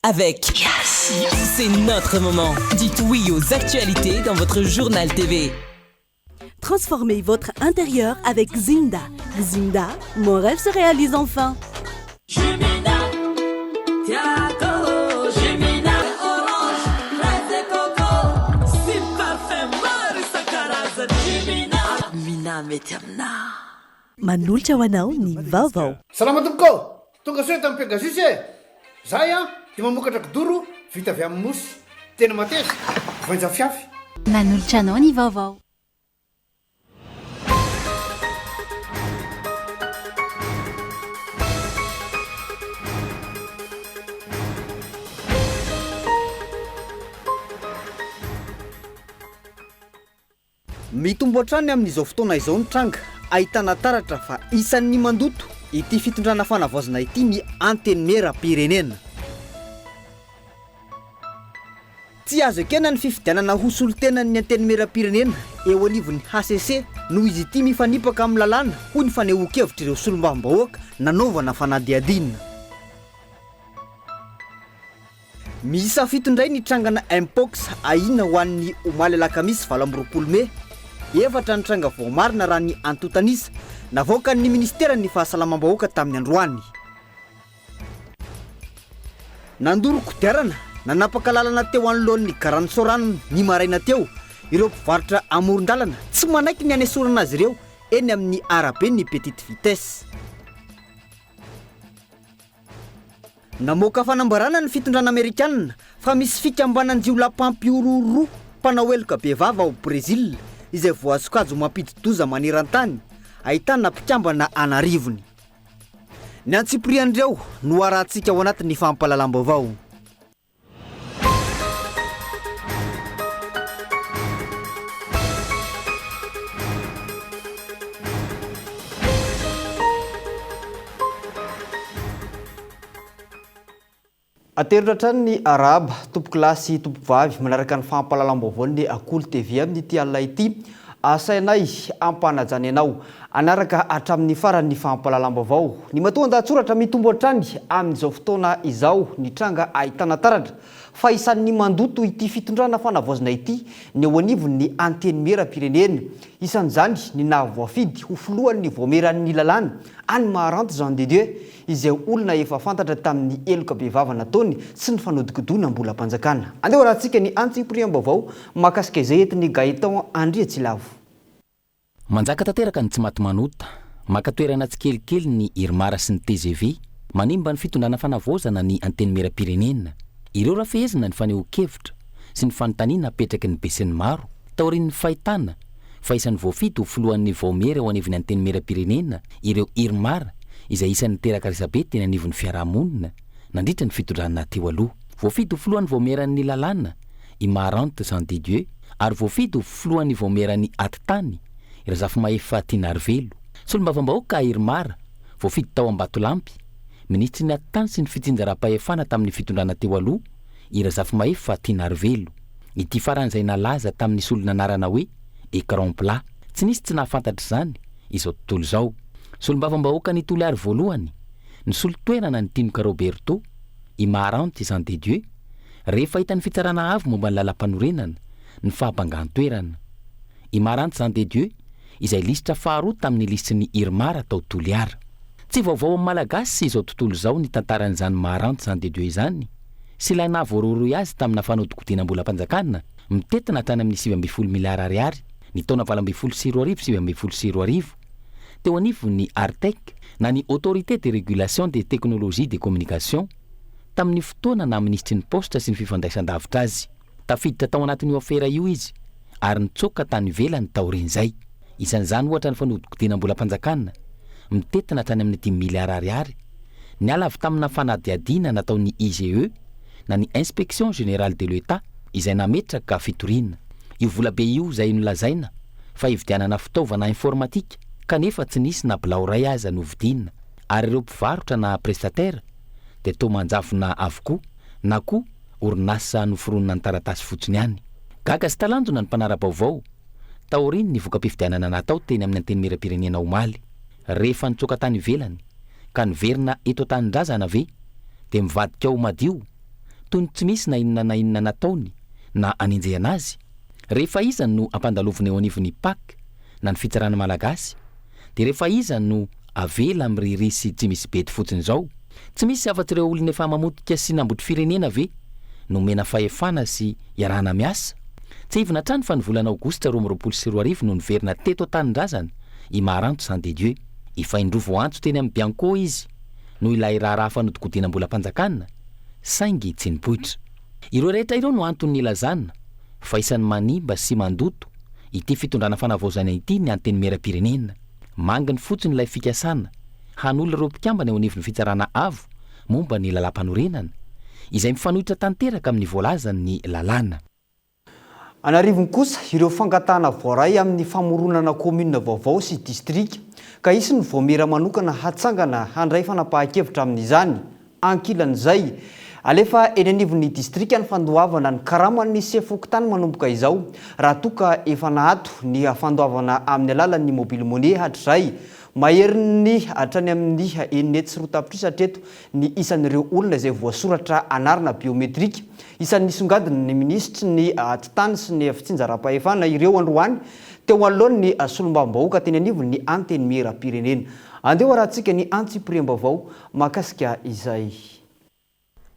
Avec Yes C'est notre moment. Dites oui aux actualités dans votre journal TV. Transformez votre intérieur avec Zinda. Zinda, mon rêve se réalise enfin. Manolotra ho anao ny vaovao. Salama tompoko ô! Tonga soa eto amin'ny Pegasus e! Zahay an dia mamokatra kidoro vita avy amin'ny mousse. Tena mateza, voainja fiafy. Manolotra anao ny vaovao. Mitombo hatrany amin'izao fotoana izao ny tranga ahitana taratra fa isan'ny mandoto ity fitondrana fanavaozana ity ny Antenimierampirenena. Tsy azo ekena ny fifidianana ho solontenan'ny Antenimierampirenena eo anivon'ny hcc noho izy ity mifanipaka amin'ny lalàna, hoy ny fanehoan-kevitr'ireo solombavambahoaka nanaovana fanadihadiana. Miisa fito indray ny trangana Mpox ahiana ho an'ny omaly alakamisy 28 mey. Efatra ny tranga voamarina raha ny antontan'isa navoakan'ny minisiteran'ny fahasalamam-bahoaka tamin'ny androany. Nandoro kodiarana, nanapaka lalana teo anoloan'ny garan'i Soarano ny maraina teo ireo mpivarotra amoron-dalana tsy manaiky ny hanesorana azy ireo eny amin'ny araben'ny Petite Vitesse. Namoaka fanambarana ny fitondrana amerikanina fa misy fikambanan-jiolahy mpampihorohoro roa mpanao heloka bevava ao Brezila izay voasokajy ho mampidi-doza maneran-tany, ahitana mpikambana an'arivony. Ny antsipirian'ireo no arahantsika ao anatin'ny fampahalalam-baovao. Aterina hatrany ny arahaba, tompokolahy sy tompokovavy, manaraka ny fampahalalam-baovaon'ny Kolo TV amin'ity alina ity. Asainay ampanajana ianao hanaraka hatramin'ny farany ny fampahalalam-baovao. Ny matoan-dahatsoratra mitombo hatrany amin'izao fotoana izao ny tranga ahitana taratra fa isan'ny mandoto ity fitondrana fanavaozana ity ny eo anivon'ny Antenimierampirenena. Isan'izany ny nahavoafidy ho filohan'ny Vaomieran'ny lalàna any Maharanty Jean de Dieu izay olona efa fantatra tamin'ny heloka bevava nataony sy ny fanodikodinam-bolam-panjakana. Andeha hoarahantsika ny antsipiriam-baovao mahakasika izay entin'i Gaëtan Andriatsilavo. Manjaka tanteraka ny tsimatimanota, maka toerana tsikelikely ny Irmar sy ny tgv, manimba ny fitondrana fanavaozana ny Antenimierampirenena. Ireo raha fehezina ny fanehoan-kevitra sy ny fanontaniana apetraky ny besinimaro taorian'ny fahitana fa isan'ny voafidy ho filohan'ny vaomiera eo anivon'ny Antenimierampirenena ireo Irmar izay isan'ny niteraka resabe teny anivon'ny fiarahamonina nandritra ny fitondrana teo aloha. Voafidy ho filohan'ny vaomieran'ny lalàna i Maharante Jean de Dieu ary voafidy ho filohan'ny vaomieran'ny atitany i Razafimahefa Tianarivelo. Solombavambahoaka Irmar, voafidy tao Ambatolampy, minisitry ny atitany sy ny fitsinjaram-pahefana tamin'ny fitondrana teo aloha i Razafimahefa Tianarivelo. Ity farany izay nalaza tamin'ny solon'anarana hoe Ecran plat. Tsy nisy tsy nahafantatra izany izao tontolo izao. Solombavambahoakan'i Toliary voalohany, nisolo toerana an'i Tinoka Roberto, i Maharante Jean de Dieu, rehefa hitan'ny Fitsarana Avo momba ny Lalampanorenana ny fahabangan-toerana. I Maharante Jean de Dieu, izay lisitra faharoa tamin'ny lisitry ny Irmar tao Toliara. Tsy vaovao amin'ny Malagasy sy izao tontolo izao ny tantaran'izany Maharante Jean de Dieu izany sy ilay nahavoarohirohy azy tamina fanodikodinam-bolam-panjakana mitentina hatrany amin'ny 19 miliara ariary ny taona 2018 2019 teo anivon'ny Artec na ny Autorité de Régulation des Technologies de Communication tamin'ny fotoana naha minisitry ny Paositra sy ny Fifandraisan-davitra azy. Tafiditra tao anatin'io afera io izy ary nitsoaka tany ivelany taorian'izay. Isan'izany ohatra ny fanodikodinam-bolam-panjakana mitentina hatrany amin'ny dimy miliara ariary, niala avy tamina fanadihadiana nataon'ny IGE na ny Inspection Générale de l'Etat izay nametraka fitoriana. Io volabe io izay nolazaina fa hividianana fitaovana informatika kanefa tsy nisy na bilao iray aza novidiana ary ireo mpivarotra na prestataire dia toa manjavona avokoa na koa orinasa noforonina an-taratasy fotsiny ihany. Gaga sy talanjona ny mpanara-baovao taorian'ny voka-pifidianana natao teny amin'ny Antenimierampirenena omaly. Rehefa nitsoaka tany ivelany ka niverina eto an-tanindrazana ve dia mivadika ho madio? toy ny tsy misy na inona na inona nataony na anenjehana azy? Rehefa iza no ampandalovina eo anivon'ny Pac na ny fitsarana malagasy dia rehefa iza no avela miririhy sy tsy misy bedy fotsiny izao? Tsy misy afa-tsy ireo olona efa mamotika sy nambotry firenena ve no omena fahefana sy iarahana miasa? Tsiahivina hatrany fa ny volana aogositra 2022 no niverina teto an-tanindrazana i Maharanto Jean de Dieu. Efa indroa voaantso teny amin'ny Bianco izy noho ilay raharaha fanodikodinam-bolam-panjakana saingy tsy nipoitra. Ireo rehetra ireo no antony nilazana fa isan'ny manimba sy mandoto ity fitondrana fanavaozana ity ny Antenimierampirenena. Manginy fotsiny ilay fikasana hanolo ireo mpikambana eo anivon'ny Fitsarana Avo momba ny Lalàmpanorenana, izay mifanohitra tanteraka amin'ny voalazan'ny lalàna. An'arivony kosa ireo fangatahana voaray amin'ny famoronana kaominina vaovao sy distrika, ka hisy ny vaomiera manokana hatsangana handray fanapahan-kevitra amin'izany. Ankilan'izay, alefa eny anivon'ny distrika ny fandoavana ny karaman'ny sefo fokontany manomboka izao, raha toa ka efa naato ny fandoavana amin'ny alalan'ny mobile money hatrizay. Maherin'ny hatrany amin'ny 206 tapitrisa hatreto ny isan'ireo olona izay voasoratra anarana biometrika. Isan'ny nisongadina ny minisitry ny Atitany sy ny fitsinjaram-pahefana ireo androany teo anoloan'ny solombavambahoaka teny anivon'ny Antenimierampirenena. Andeha ho arahantsika ny antsipiriam-baovao mahakasika izay.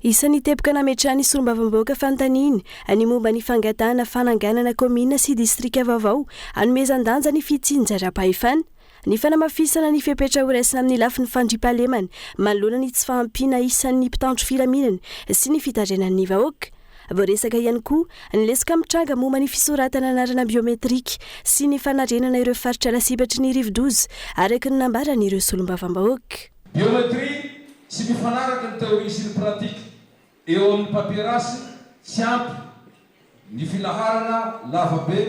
Isan'ny teboka nametrahan'ny solombavambahoaka fanontaniana ny momba ny fangatahana fananganana kaominina sy distrika vaovao hanomezan-danja ny fitsinjaram-pahefana. Ny fanamafisana ny fepetra horaisina amin'ny lafiny fandriampahalemana manoloana ny tsy fahampiana isan'ny mpitandro filaminana sy ny fitarainan'ny vahoaka. Voaresaka ihany koa ny lesoka mitranga momba ny fisoratana anarana biometrika sy ny fanarenana ireo faritra lasibatry ny rivodoza, araka ny nambaran'ireo solombavambahoaka. Biométrie tsy mifanaraka ny théorie sy ny pratique eo amin'ny paperasse tsy ampy ny filaharana lava be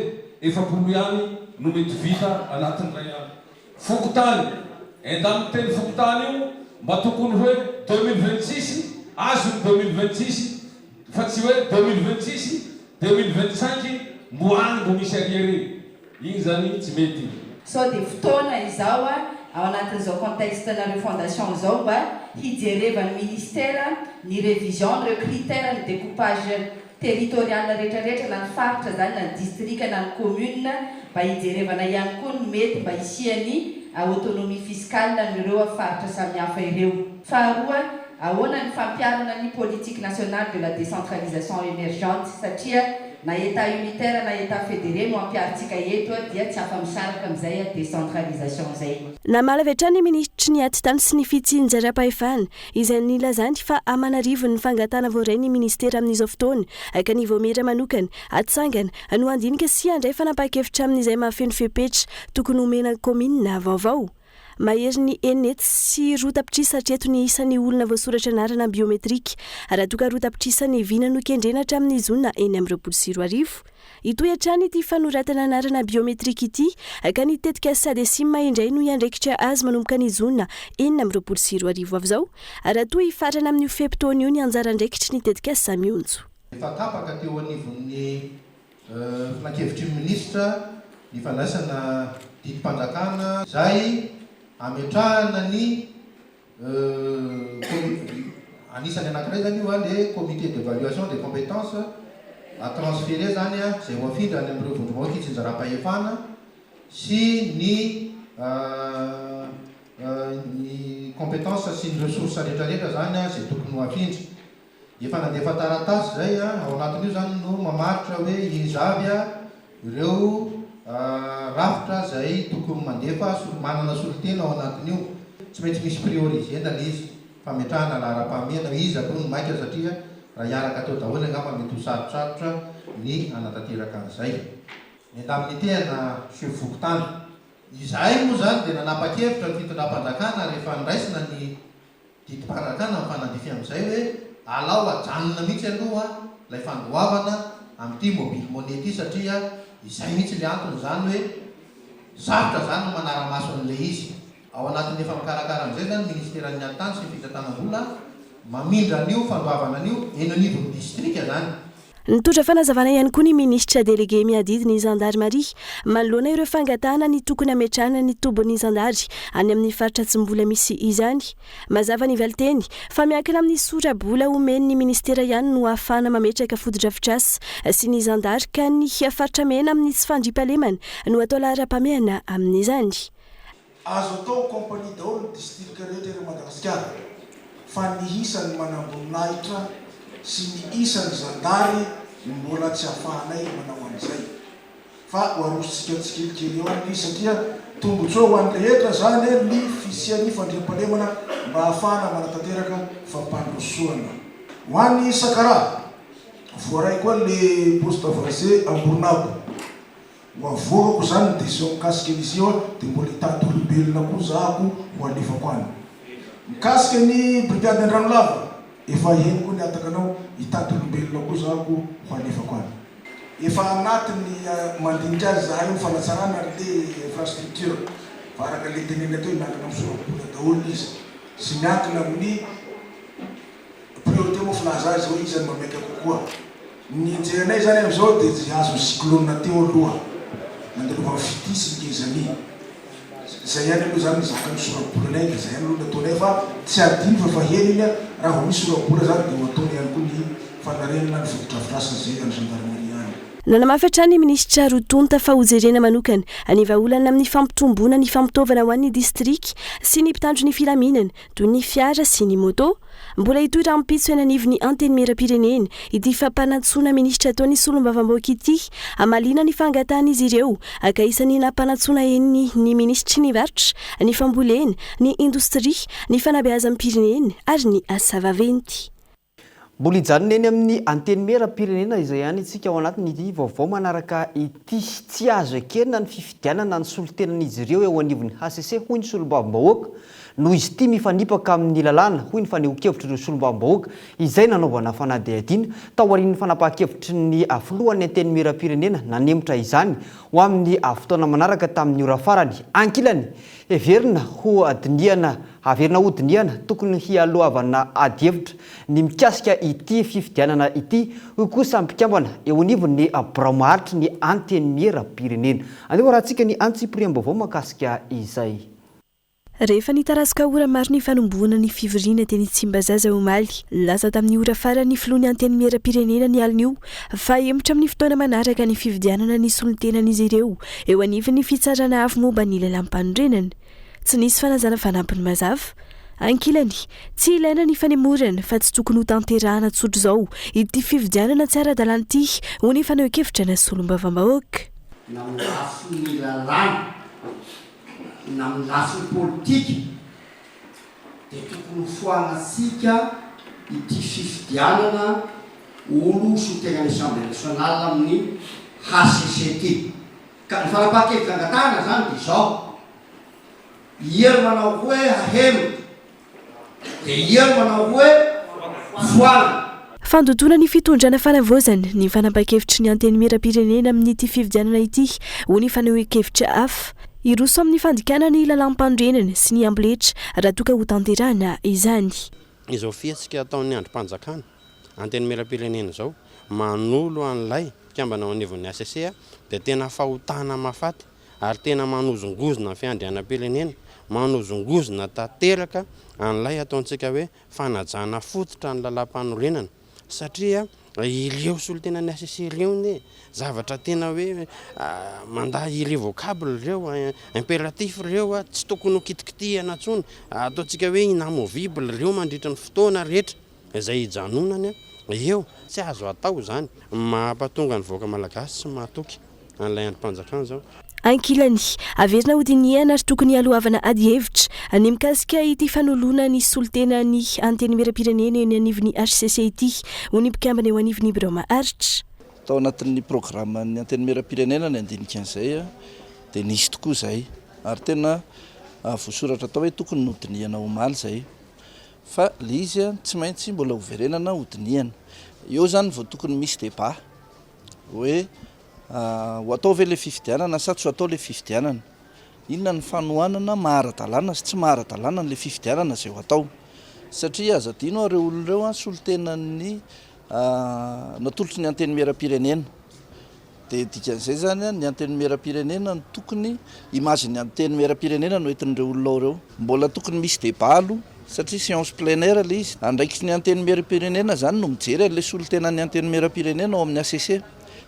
40 ihany no mety vita anatin'ny iray andro. Fokontany, and amin'ny teny fokontany io mba tokony hoe 2026 azony 2026 fa tsy hoe 2026 2025 mbo any mbo misy arriéré. Iny zany tsy mety. Sao dia fotoana izao ao anatin'izao contexte na refondation izao mba hijerevan'ny ministera ny révision n'ireo critères ny découpage territorial rehetra rehetra na ny faritra izany na ny distrika na ny commune mba hijerevana ihany koa ny mety mba hisian'ny autonomie fiscale amin'ireo faritra samihafa ireo. Faharoa, ahoana ny fampiharana ny politique nationale de la décentralisation émergente satria na Etat unitaire na Etat fédéré no ampiharintsika eto dia tsy afa-misaraka amin'izay décentralisation izay. Namaly avy hatrany ny minisitry ny Atitany sy ny fitsinjaram-pahefana, izay nilazany fa aman'arivony ny fangatahana voarain'ny minisitera amin'izao fotoana, ka ny vaomiera manokana hatsangana no handinika sy handray fanapahan-kevitra amin'izay mahafeno fepetra tokony homena ny kaominina vaovao. Maherin'ny 601 tapitrisa hatreto ny isan'ny olona voasoratra anarana biometrika, raha toa ka 2 tapitrisa ny vina nokendrena hatramin'ny jona 2026. Hitohy hatrany ity fanoratana anarana biometrika ity, ka ny tetikasa Sadesim indray no hiandraikitra azy manomboka ny jona 2026 avy izao, raha toa hifarana amin'io fe-potoana io ny anjara andraikitry ny tetikasa Mionjo. Efa tapaka teo anivon'ny Filankevitry ny Minisitra ny fandraisana didim-panjakana izay ametrahana ny anisany anankiray izany io le comité d'évaluation des compétences à transférer izany izay ho afindra any amin'ireo vondrom-bahoaka itsinjaram-pahefana sy ny ny compétences sy ny ressources rehetrarehetra izany izay tokony ho afindra. Efa nandefa taratasy izay, ao anatin'io izany no mamaritra hoe iza avy ireo rafitra izay tokony mandefa manana solontena ao anatin'io. Tsy maintsy misy priorisena ilay izy, fametrahana laharam-pahamehana hoe iza aloha no maika satria raha hiaraka atao daholo angamba mety ho sarotsarotra ny hanatanteraka an'izay. Ny indemnité ana chef fokontany. Izahay moa izany dia nanapa-kevitra ny fitondram-panjakana rehefa noraisina ny Didim-panjakana mifanandrify amin'izay hoe alao ajanona mihitsy aloha ilay fandoavana amin'ity mobile money ity satria izay mihitsy ilay antony izany hoe sarotra izany ny manara-maso an'ilay izy. Ao anatin'ny efa mikarakara an'izay izany ny ministeran'ny Atitany sy ny fitantanam-bola mamindra an'io fandoavana an'io eny anivon'ny distrika izany. Nitondra fanazavana ihany koa ny minisitra delege miadidy ny zandarimaria manoloana ireo fangatahana ny tokony hametrahana ny tobin'ny zandary any amin'ny faritra tsy mbola misy izany. Mazava ny valinteny fa miankina amin'ny sora-bola omen'ny minisitera ihany no ahafahana mametraka fotodrafitrasa sy ny zandary ka ny faritra mena amin'ny tsy fandriampahalemana no atao laharam-pahamehana amin'izany. Azo atao compagnie daholo ny distrika rehetra eto Madagasikara fa ny isan'ny manamboninahitra sy ny isan'ny zandary no mbola tsy afahanay manao an'izay. Fa ho arosontsika tsikelikely eo any izy satria tombotsoa ho an'ny rehetra izany ny fisian'ny fandriampahalemana mba hahafahana manatanteraka fampandrosoana. Ho an'i Sakaraha, voaray koa le poste avancé Amboronabo. Ho avoakako izany ny décision mikasika an'izy io dia mbola hitady olombelona koa zahako ho alefako any. Mikasika ny brigade Andranolava, efa henoko ny hataka anao, hitady olombelona koa zahako ho alefako any. Efa anatin'ny mandinika azy zahay ho fanatsarana an'le infrastructure fa araka le tenenina teo miankina amin'ny sora-bola daholo izy sy miankina amin'ny priorité moa filaza azy hoe iza no mba maika kokoa. Ny enjehanay zany amin'izao dia izay azon'ny cyclone teo aloha nandalovan'ny Fitia sy ny Gezani. Zay ihany aloha zany ny zakan'ny sora-bolanay dia zay ihany aloha ny ataonay fa tsy adino fa efa heno iny raha vao misy sora-bola zany dia ho ataonay ihany koa ny fanarenana ny fotodrafitrasa zay any gendarmerie any. Nanamafy hatrany ny minisitra roa tonta fa hojerena manokana ny vahaolana amin'ny fampitomboana ny fampitaovana ho an'ny distrika sy ny mpitandro ny filaminana toy ny fiara sy ny moto. Mbola hitohy rahampitso eny anivon'ny Antenimierampirenena ity fampanantsoana minisitra ataon'ny solombavambahoaka ity hamaliana ny fangatahan'izy ireo ka isan'ny nampanantsoina eny ny minisitry ny varotra, ny fambolena, ny indostria, ny fanabeazam-pirenena ary ny asa vaventy. Mbola hijanona eny amin'ny Antenimierampirenena izay ihany isika ao anatin'ity vaovao manaraka ity. Tsy azo ekena ny fifidianana ny solontenan'izy ireo eo anivon'ny hcc, hoy ny solombavambahoaka, noho izy ity mifanipaka amin'ny lalàna, hoy ny fanehoan-kevitr'ireo solombavambahoaka izay nanaovana fanadihadiana taorian'ny fanapahan-kevitry ny filohan'ny Antenimierampirenena nanemotra izany ho amin'ny fotoana manaraka tamin'ny ora farany. Ankilany, heverina ho dinihana Averina hodinihana, tokony hialohavana adihevitra ny mikasika ity fifidianana ity, hoy kosa mpikambana eo anivon'ny birao maharitry ny Antenimierampirenena. Andeha hoarahantsika ny antsipiriam-baovao mahakasika izay. Rehefa nitarazoka ora maro ny fanombohana ny fivoriana teny Tsimbazaza omaly, nilaza tamin'ny ora farany ny filohan'ny Antenimierampirenena ny alin'io fa hemotra amin'ny fotoana manaraka ny fifidianana ny solontenan'izy ireo eo anivon'ny Fitsarana avo momba ny lalàmpanorenana. Tsy nisy fanazana fanampiny mazava. Ankilany, tsy ilaina ny fanemorana fa tsy tokony hotanterahana tsotr'izao ity fifidianana tsy ara-dalàna ity, hoy ny fanehoan-kevitra na solombavambahoaka. Na amin'ny lafiny lalàna na amin'ny lafiny politika dia tokony hofoanantsika ity fifidianana olo solontenan'ny Assemblée nationale amin'ny hcc ity. Ka ny fanapahan-kevitra angatahana izany dia izao, Ia no manao hoe haheno, dia ia no manao hoe foanana. Fandotoana ny fitondrana fanavaozana ny fanapahan-kevitry ny Antenimierampirenena amin'ity fifidianana ity, hoy ny fanehoan-kevitra hafa. Hiroso amin'ny fandikana ny lalàmpanorenana sy ny amboletra raha toa ka hotanterahana izany. Izao fihetsika ataon'ny andrim-panjakana, Antenimierampirenena izao, manolo an'ilay mpikambana ao anivon'ny hcc dia tena fahotana mahafaty ary tena manozongozona ny fiandrianam-pirenena, manozongozona tanteraka an'ilay ataontsika hoe fanajana fototra ny lalàmpanorenana satria ireo solontenan'ny hcc ireo anie zavatra tena hoe mandat irrévocable ireo, impératif ireo, tsy tokony ho kitikitihana intsony, ataontsika hoe inamovible ireo mandritra ny fotoana rehetra. Izay hijanonany eo, tsy azo atao izany. Mampatonga ny vahoaka malagasy tsy mahatoky an'ilay andrim-panjakana izao. Ankilany, averina hodinihana ary tokony hialohavana adihevitra ny mikasika ity fanoloana ny solontenan'ny Antenimierampirenena eny anivon'ny hcc ity, hoy ny mpikambana eo anivon'ny birao maharitra. Tao anatin'ny programan'ny Antenimierampirenena ny handinika an'izay dia nisy tokoa izay ary tena voasoratra tao hoe tokony nodinihana omaly izay. Fa le izy tsy maintsy mbola hoverenana hodinihana. Eo zany vao tokony misy débat hoe ho atao ve le fifidianana sa tsy ho atao le fifidianana. Inona ny fanohanana maha ara-dalàna sy tsy maha ara-dalàna an'le fifidianana izay ho atao. Satria aza adino ireo olona ireo solontenan'ny natolotry ny Antenimierampirenena. Dia dikan'izay izany, ny Antenimierampirenena no tokony, image-n'ny Antenimierampirenena no entin'ireo olona ao ireo. Mbola tokony misy débat aloha satria séance plénière ilay izy. Andraikitry ny Antenimierampirenena izany no mijery an'ilay solontenan'ny Antenimierampirenena ao amin'ny hcc.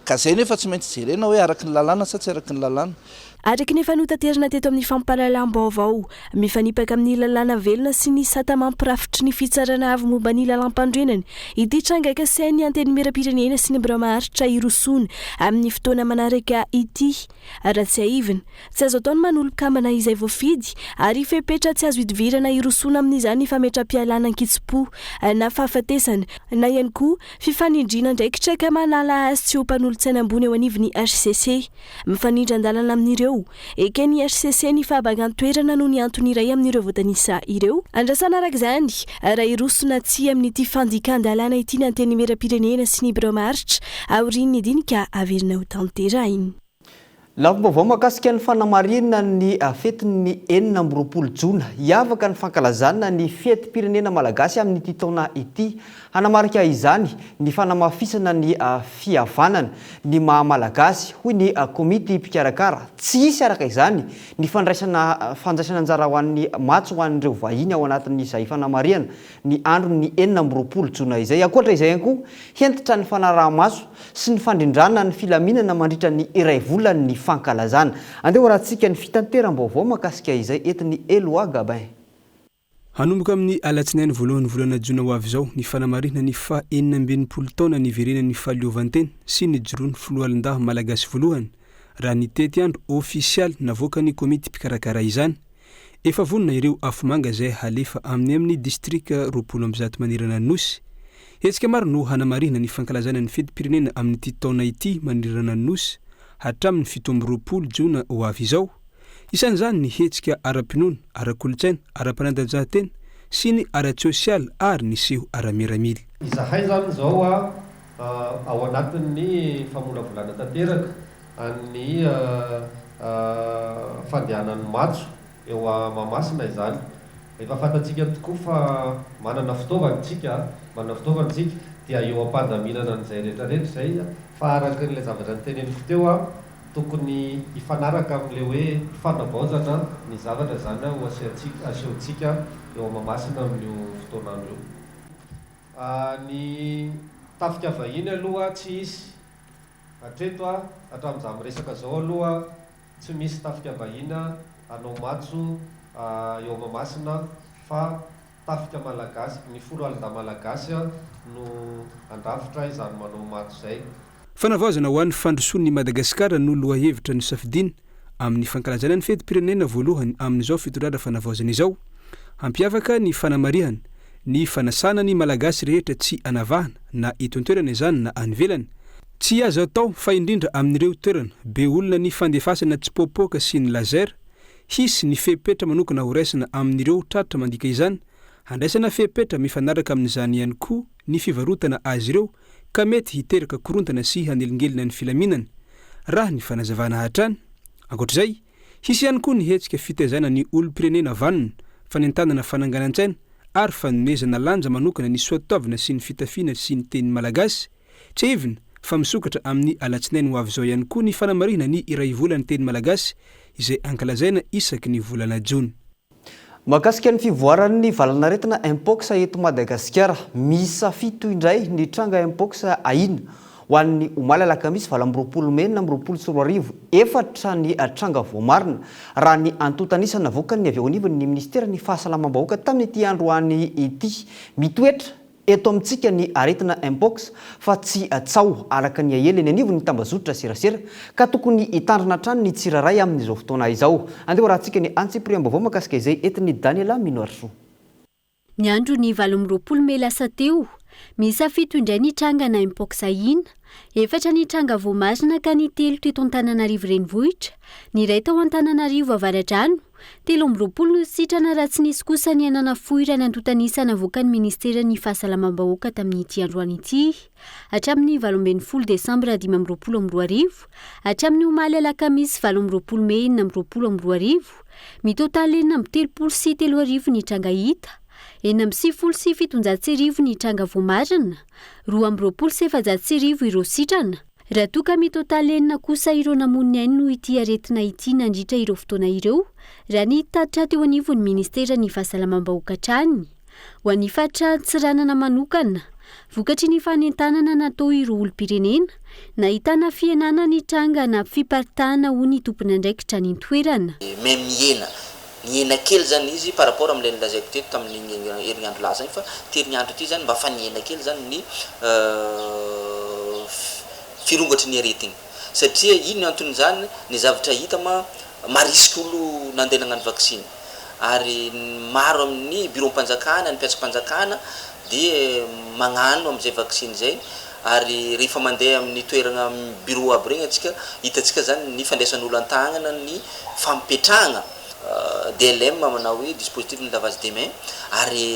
Ka izay nefa tsy maintsy jerena hoe araky ny lalàna sa tsy araky ny lalàna. Araka ny efa notaterina teto amin'ny fampahalalam-baovao, mifanipaka amin'ny lalàna velona sy ny sata mampirafitry ny Fitsarana avo momba ny lalàmpanorenana ity tranga kasain'ny Antenimierampirenena sy ny Birao maharitra hirosoana amin'ny fotoana manaraka ity. Raha tsiahivina, tsy azo atao ny manolo mpikambana izay voafidy ary fepetra tsy azo idivirana hirosoana amin'izany ny fametram-pialana an-kitsim-po na fahafatesana na ihany koa fifanindriana andraikitra ka manala azy tsy ho mpanolotsaina ambony eo anivon'ny hcc. Mifanindran-dalana amin'ireo, eken'ny hcc ny fahabangan-toerana noho ny antony iray amin'ireo voatanisa ireo. Andrasana araka izany raha hiroso na tsia amin'ity fandikan-dalàna ity ny Antenimierampirenena sy ny Birao maharitra aorian'ny dinika averina hotanterahina. Lafim-baovao mahakasika ny fanamarihana ny fetin'ny 26 jona. Hiavaka ny fankalazana ny fetim-pirenena malagasy amin'ity taona ity. Hanamarika izany ny fanamafisana ny fihavanana, ny maha Malagasy, hoy ny komity mpikarakara. Tsy hisy araka izany ny fandraisana fandraisana anjara ho an'ny matso ho an'ireo vahiny ao anatin'izay fanamarihana ny andron'ny 26 jona izay. Ankoatra izay ihany koa, hentitra ny fanaraha-maso sy ny fandrindrana ny filaminana mandritra ny iray volan'ny fankalazana. Andeha horahantsika ny fitanteram-baovao mahakasika izay entin'i Eloi Gabin. Hanomboka amin'ny alatsinainy voalohan'ny volana jona ho avy izao ny fanamarihana ny faha 66 taona niverenan'ny fahaleovantena sy nijoroan'ny foloalindahy malagasy voalohany, raha ny tetiandro ofisialy navoakan'ny komity mpikarakara izany. Efa vonona ireo afomanga izay halefa amin'ny amin'ny distrika 120 manerana ny Nosy. Hetsika maro no hanamarihana ny fankalazana ny fetim-pirenena amin'ity taona ity manerana ny Nosy hatramin'ny 27 jona ho avy izao. Isan'izany ny hetsika ara-pinoana, ara-kolontsaina, ara-panatanjahantena sy ny ara-tsosialy ary ny seho ara-miaramila. Izahay izany izao ao anatin'ny famolavolana tanteraka an'ny fandehanan'ny matso eo Mahamasina izany. Efa fantatsika tokoa fa manana fitaovana isika, manana fitaovana isika dia eo am-pandaminana an'izay rehetra rehetra izay fa araka an'ilay zavatra noteneniko teo Tokony hifanaraka amin'ilay hoe fanavaozana ny zavatra izany ho asiantsika, asehontsika eo Mahamasina amin'io fotoan'andro io. Ny tafika vahiny aloha tsy hisy hatreto, hatramin'izaho miresaka izao aloha tsy misy tafika vahiny hanao matso eo Mahamasina fa Tafika Malagasy, ny foloalindahy Malagasy no handrafitra izany manao matso izay. Fanavaozana ho an'ny fandrosoan'i Madagasikara no lohahevitra nosafidiana amin'ny fankalazana ny fetim-pirenena voalohany amin'izao fitondrana fanavaozana izao. Hampiavaka ny fanamarihana, ny fanasana ny Malagasy rehetra tsy anavahana na eto an-toerana izany na any ivelany. Tsy azo atao fa indrindra amin'ireo toerana be olona ny fandefasana tsipoapoaka sy ny laser Hisy ny fepetra manokana horaisina amin'ireo tratra mandika izany, handraisana fepetra mifanaraka amin'izany ihany koa ny fivarotana azy ireo ka mety hiteraka korontana sy hanelingelina ny filaminana, raha ny fanazavana hatrany. Ankoatra izay, hisy ihany koa ny hetsika fitaizana ny olom-pirenena vanona, fanentanana fananganan-tsaina ary fanomezana lanja manokana ny soatoavina sy ny fitafiana sy ny teny malagasy, Tsiahivina fa misokatra amin'ny alatsinainy ho avy izao ihany koa ny fanamarihana ny iray volan'ny teny malagasy izay ankalazaina isaky ny volana jona. Mahakasika ny fivoaran'ny valanaretina Mpox eto Madagasikara, miisa fito indray ny tranga Mpox ahiana ho an'ny omaly alakamisy 28 mey 2026. Efatra ny tranga voamarina, raha ny antontan'isa navoakan'ny avy eo anivon'ny minisiteran'ny Fahasalamam-bahoaka tamin'ity androany ity. Mitoetra Eto amintsika ny aretina Mpox fa tsy tsaho araka ny aely eny anivon'ny tambazotra serasera ka tokony hitandrina hatrany ny tsirairay amin'izao fotoana izao. Andeha hoarahantsika ny antsipiriam-baovao mahakasika izay entin'i Daniela Minoarisoa. Ny andron'ny 28 mey lasa teo, miisa fito indray ny trangana Mpox ahiana. Efatra ny tranga voamarina ka ny telo teto Antananarivo Renivohitra, ny iray tao Antananarivo Avaradrano, 23 no sitrana raha tsy nisy kosa ny aina nafoy raha ny antontan'isa navoakan'ny ministeran'ny fahasalamam-bahoaka tamin'ity androany ity. Hatramin'ny 18 desambra 2025 hatramin'ny omaly alakamisy 28 mey 2026, mitotaly 33 ny tranga hita. 1796 ny tranga voamarina, 1422 ireo sitrana. Raha toa ka mitotaly enina kosa ireo namoy ny ainy noho ity aretina ity nandritra ireo fotoana ireo, raha ny tatitra teo anivon'ny ministeran'ny Fahasalamam-bahoaka hatrany. Ho an'ny faritra Antsiranana manokana, vokatry ny fanentanana natao ireo olom-pirenena, nahitana fihenana ny tranga na fiparitahana hoy ny tompon'andraikitra any an-toerana. Mais mihena, nihena kely zany izy par rapport amin'ilay nolazaiko teto tamin'iny herinandro lasa iny fa ity herinandro ity zany mba fa nihena kely zany ny firongatry ny aretigny satria ino ny anton'izany, ny zavatra hita ma marisika olo nandeha nagnano vaksiny ary ny maro amin'ny biraom-panjakana, ny mpiasam-panjakana dia magnano amin'izay vaksiny izay ary rehefa mandeha amin'ny toeragna bureau aby regny antsika hitantsika zany ny fandraisan'olo an-tagnana ny fampipetrahagna DLM manao hoe dispositif de lavage des mains ary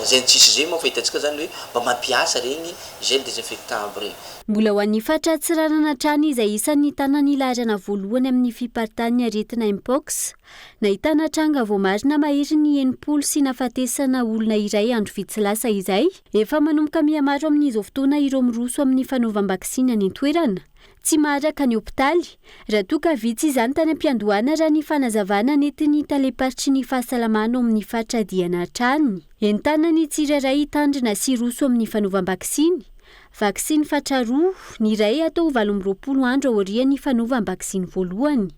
zay tsisy zay moa fa hitantsika zany hoe mba mampiasa regny gel désinfectant aby regny. Mbola ho an'ny faritra Antsiranana hatrany izay isan'ny nitana ny laharana voalohany amin'ny fiparitahan'ny aretina Mpox. Nahitana tranga voamarina maherin'ny 60 sy nahafatesana olona iray andro vitsy lasa izay. Efa manomboka mihamaro amin'izao fotoana ireo miroso amin'ny fanaovam-baksiny any an-toerana. Tsy maharaka ny hopitaly, raha toa ka vitsy izany tany am-piandohana raha ny fanazavana nentin'ny talem-paritry ny fahasalamana ao amin'ny faritra Diana hatrany. Entanina ny tsirairay hitandrina sy hiroso amin'ny fanaovam-baksiny. Vaksiny fatra roa, ny iray atao 28 andro aorian'ny fanaovam-baksiny voalohany.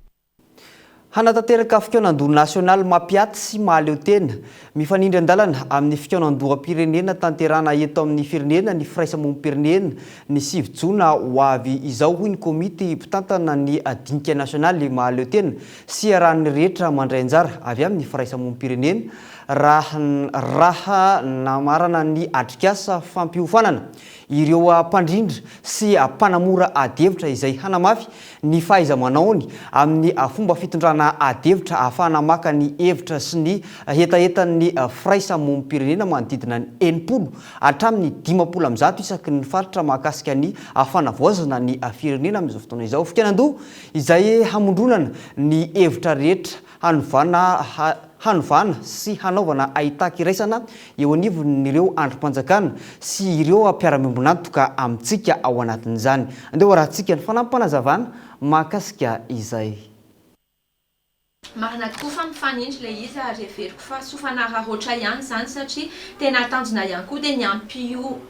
Hanatanteraka fikaonandoha nasionaly mampiaty sy mahaleo tena, mifanindry an-dalana amin'ny fikaonandoham-pirenena tanterahana eto amin'ny firenena ny firaisamonim-pirenena ny sivy jona ho avy izao, hoy ny komity mpitantana ny dinika nasionaly mahaleo tena sy iarahan'ny rehetra mandray anjara avy amin'ny firaisamonim-pirenena raha raha namarana ny atrikasa fampiofanana ireo mpandrindra sy mpanamora adihevitra izay hanamafy ny fahaiza-manaony amin'ny fomba fitondrana adihevitra ahafahana maka ny hevitra sy ny hetahetan'ny firaisamonim-pirenena manodidina ny 60 hatramin'ny 150 isaky ny faritra mahakasika ny fanavaozana ny firenena amin'izao fotoana izao. Fikaonandoha izay hamondronana ny hevitra rehetra hanovana hanovana sy hanaovana haitaky iraisana eo anivon'ireo andrim-panjakana sy ireo mpiara-miombon'antoka amintsika ao anatin'izany. Andeha ho arahantsika ny fanampim-panazavana mahakasika izay. Marina tokoa fa mifanindry ilay izy ary heveriko fa soa fanararaotra ihany izany satria tena tanjona ihany koa dia ny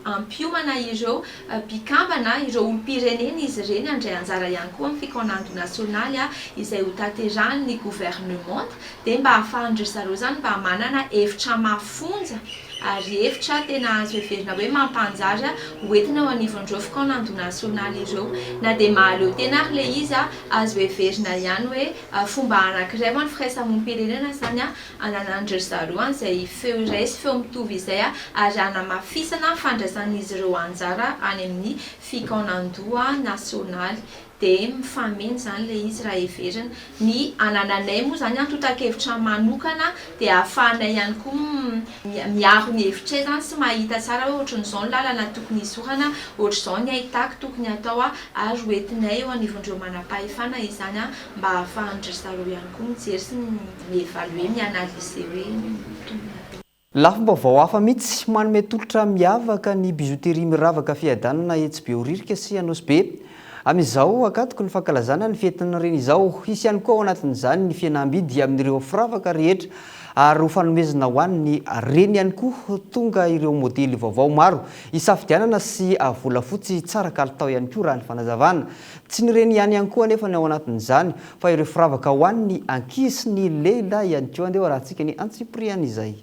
hampiomana ireo mpikambana, ireo olom-pirenena izy ireny handray anjara ihany koa amin'ny fikaonandoha nasionaly izay ho tanterahin'ny governemanta dia mba ahafahan-dry zareo izany mba manana hevitra mafonja ary hevitra tena azo heverina hoe mampanjary ho entina eo anivon'ireo fikaonandoha nasionaly ireo. Na dia mahaleo tena ary ilay izy, azo heverina ihany hoe fomba anankiray ho an'ny firaisamonim-pirenena izany Ananandry zareo an'izay feo iray sy feo mitovy izay ary hanamafisana ny fandraisan'izy ireo anjara any amin'ny fikaonandoha nasionaly. Dia mifameno izany ilay izy raha heverina. Ny anananay moa izany antontan-kevitra manokana dia ahafahanay ihany koa miaro ny hevitray izany sy mahita tsara hoe ohatran'izao ny lalana tokony hizorana, ohatr'izao ny haitaky tokony hatao ary ho entinay eo anivon'ireo manam-pahefana izany mba ahafahan-dry zareo ihany koa mijery sy mi-evaluer, mi-analyser hoe mitombina ve. Lafim-baovao hafa mihitsy, manome tolotra miavaka ny bijouterie Miravaka Fiadanana etsy Behoririka sy Anosibe. Amin'izao ankatoky ny fankalazana ny fetin'ny reny izao, hisy ihany koa ao anatin'izany ny fihenam-bidy amin'ireo firavaka rehetra ary ho fanomezana ho an'ny reny ihany koa tonga ireo modely vaovao maro hisafidianana sy volafotsy tsara kalitao ihany koa raha ny fanazavana. Tsy ny reny ihany ihany koa anefa ny ao anatin'izany fa ireo firavaka ho an'ny ankizy sy ny lehilahy ihany koa. Andeha ho arahantsika ny antsipiriany izay.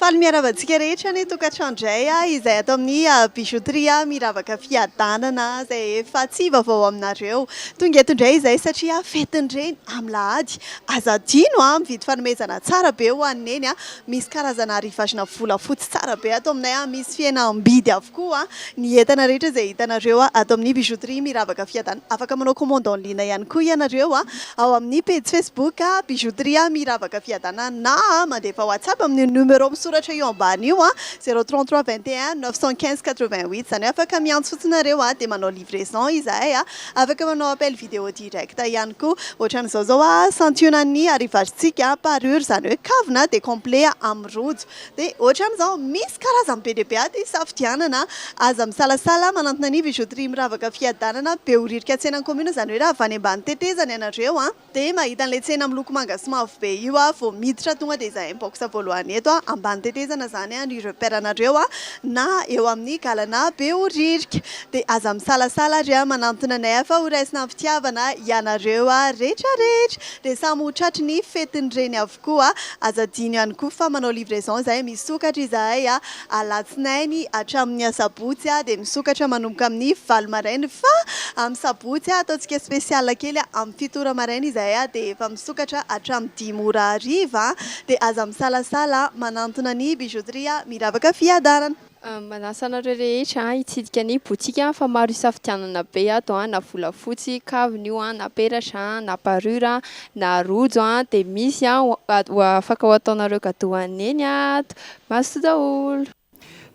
Faly miarahaba antsika rehetra any an-tokantrano indray izay ato amin'ny bijouterie Miravaka Fiadanana izay efa tsy vaovao aminareo. Tonga eto indray izay satria fetin'ny reny amin'ny lahady. Aza adino mividy fanomezana tsara be ho an'i Neny. Misy karazana rivage-na volafotsy tsara be ato aminay, misy fihenam-bidy avokoa. Ny entana rehetra izay hitanareo ato amin'ny Bijouterie Miravaka Fiadanana. Afaka manao commande en ligne ihany koa ianareo ao amin'ny pejy Facebook Bijouterie Miravaka Fiadanana na mandefa WhatsApp amin'ny numéro misoratra. misoratra io ambany io a, 033 21 915 88, izany hoe afaka miantso fotsiny nareo a, dia manao livraison izahay a, afaka manao appel vidéo direct ihany koa. Ohatran'izao izao a, santionan'ny arivaritsika, parure, izany hoe kavina dia complet amin'ny rojo. Dia ohatran'izao, misy karazany be dia be ato hisafidianana, aza misalasala manantona ny bijouterie miravaka fiadanana, Behoririka tsenan'ny commune, izany hoe raha avy any ambany tetezana ianareo a. Dia mahita an'ilay tsena miloko manga sy mavo be io aho vao miditra tonga dia izahay box voalohany eto a, ambany tetezana izany a ny repère anareo a, na eo amin'ny galana Behoririka. Dia aza misalasala ary a manantona anay fa ho raisina am-pitiavana ianareo a rehetra rehetra. Dia samy ho tratry ny fetin'ny reny avokoa. Aza adino ihany koa fa manao livraison izahay, misokatra izahay a Alatsinainy hatramin'ny asabotsy dia misokatra manomboka amin'ny valo maraina fa amin'ny sabotsy ataontsika spécial kely amin'ny fito ora maraina izahay dia efa misokatra hatramin'ny dimy ora hariva dia aza misalasala manantona ny bijouterie Miravaka Fiadanana. Manasa anareo rehetra hitsidika ny boutique fa maro isafidianana be ato na volafotsy, kavina io na peratra na parure na rojo dia misy afaka ho ataonareo cadeau an'i Neny ato. Mazotoa daholo!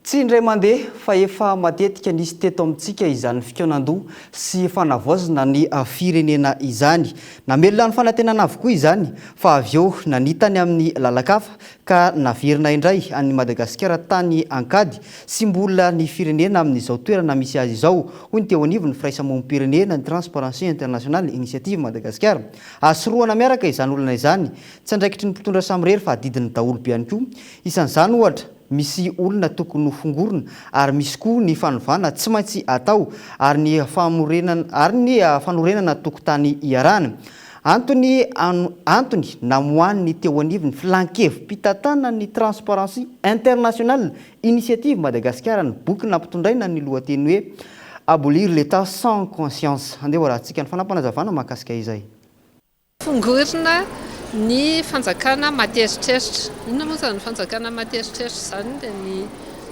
Tsy indray mandeha fa efa matetika nisy teto amintsika izany fikaonandoha sy fanavaozana ny firenena izany. Namelona ny fanantenana avokoa izany fa avy eo nanitany amin'ny lalan-kafa ka naverina indray an'i Madagasikara tany an-kady sy mbola ny firenena amin'izao toerana misy azy izao, hoy ny teo anivon'ny firaisamonim-pirenena, ny Transparency International Initiative Madagascar. Azo sorohana miaraka izany olana izany Tsy andraikitry ny mpitondra samirery fa adidin'ny daholobe ihany koa. Isan'izany ohatra, misy olona tokony ho fongorina ary misy koa ny fanovana tsy maintsy atao ary ny famorenana ary ny fanorenana tokotany iarahana. Antony antony namoahan'ny teo anivon'ny filan-kevi-pitantanan'ny Transparency International Initiative Madagasikara ny boky nampitondraina ny lohateny hoe Abolir l'Etat sans conscience. Andeha ho arahantsika ny fanapanazavana mahakasika izay. Fongorina ny fanjakana maty eritreritra. Inona moa izany fanjakana maty eritreritra izany? Dia ny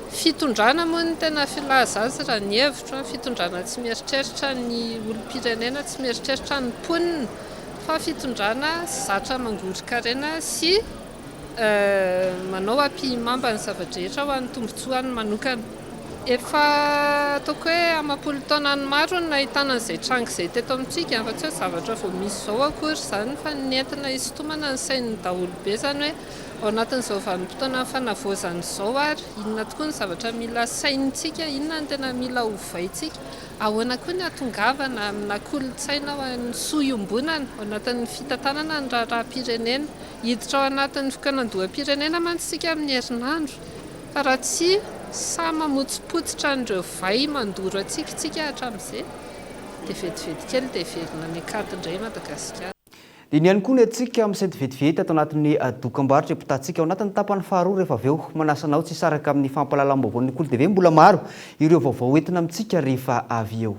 fitondrana moa no tena filaza azy raha ny hevitro, fitondrana tsy mieritreritra ny olom-pirenena, tsy mieritreritra ny mponina fa fitondrana zatra mangoron-karena sy Manao ampihimamba ny zava-drehetra ho an'ny tombontsoany manokana. Efa ataoko hoe amam-polo taonany maro no nahitana an'izay tranga izay teto amintsika, fa tsy hoe zavatra vao misy izao akory izany fa nentina hisintomana ny sain'ny daholobe izany hoe ao anatin'izao vanim-potoanan'ny fanavaozana izao ary inona tokoa ny zavatra mila sainintsika, inona no tena mila ovaintsika, ahoana koa ny hahatongavana amina kolontsaina ho an'ny soa iombonana ao anatin'ny fitantanana ny raharaham-pirenena. Hiditra ao anatin'ny fikaonandoham-pirenena mantsy isika amin'ny herinandro, fa raha tsy sahy mamotsipotsitra an'ireo vay mandoro antsika isika hatramin'izay, dia vetivety kely dia hiverina any an-kady indray i Madagasikara. Dia iny ihany koa ny antsika misento vetivety ato anatin'ny dokambarotra hipotahantsika ao anatin'ny tapany faharoa rehefa avy eo. Manasa anao tsy hisaraka amin'ny fampahalalam-baovaon'ny Kolo TV. Mbola maro ireo vaovao entina amintsika rehefa avy eo.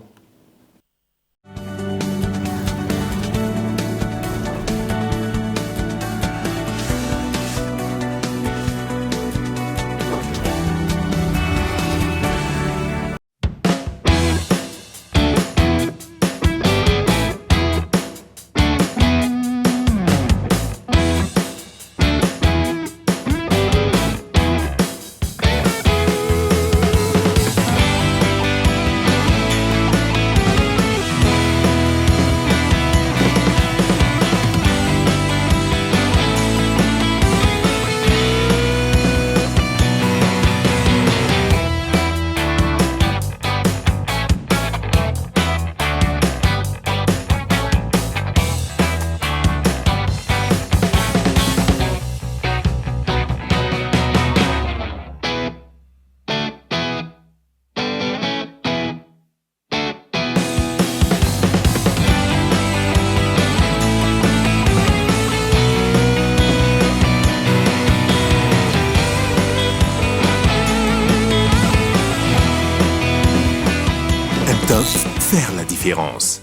Faire la différence.